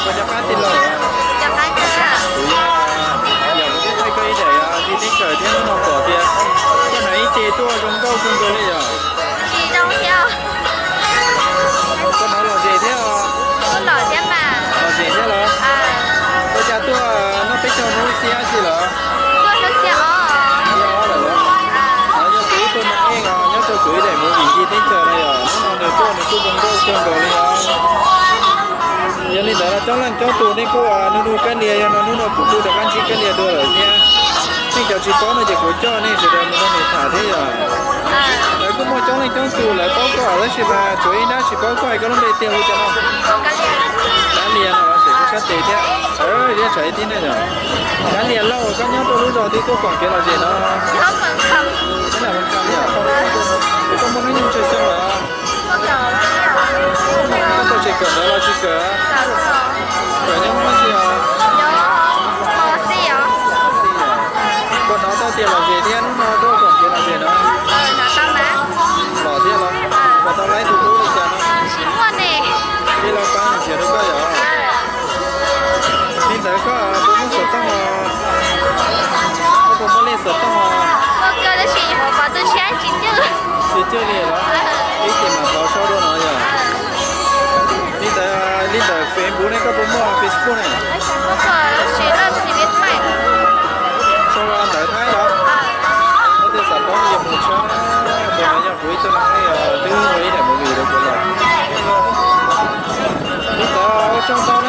Ua cas qab tij laug? Kuv yog, yog kuv twb thaij koj ib daim ntsib teb chaws thiab hnub no pom tias koj hnav ib ce tuaj zoo nkauj kawg nkaus li yom. Koj hnav lom zem thiab os. Lom zem thiab los? Ua cas tuaj noj peb caug hnub xiab tsi lawm? Xiab ob lawm los? Yog kuv ib tug neeg eej os, nyob rau kuv ib daim movie ntsib teb chaws no yog hnub no nws tuaj nws kuj zoo nkauj kawg nkaus li os. Yog li ntawd los coob leej coob tus nej kuj nug nug Kab Lia, yog no hnub no kuv kuj rov qab ntsib Kab Lia dua lawm thiab. Nej cov tsis paub no ces kuv coj nej sawv daws mus nrog nws tham thiab yom. Lawv kuj muaj coob leej coob tus lawv paub koj tab sis mas tsuav ib nrab tsis paub koj, koj lub npe tiag hu cas no? Kab Lia no los sis koj sab tes thiab? Thiab tsam ib tib ne yom. Kab Lia lauj, koj nyob rau lub zos twg, koj koom kev lom zem no? Koj muaj hnub nyoog tsawg xyoo lawm? Koj tau tseem kawm ntawv los tsis kawm? Kawm nyob hoob dab tsi os? Puas hnov tau tias lom zem thiab hnub no tuaj koom kev lom zem no? Lom thiab los? Puas tau laib tus hlub li cas no? Tij laug Pab nrhiav rau koj yom? Li ntawd koj puas muaj xov tooj os? Koj puas muaj lej xov tooj os? Tsis cwj li los? Ib ce mam thov sau dua no yom. Li ntawd, li ntawm Facebook ne, koj puas muaj Facebook ne? Sau ntawv Thaib los? Koj tej xav paub no yog mus tshawb, tus no yog kuv ib tug neeg twb ua ib daim movie rau kuv lawm. Li ntawd ua tsaug ntau.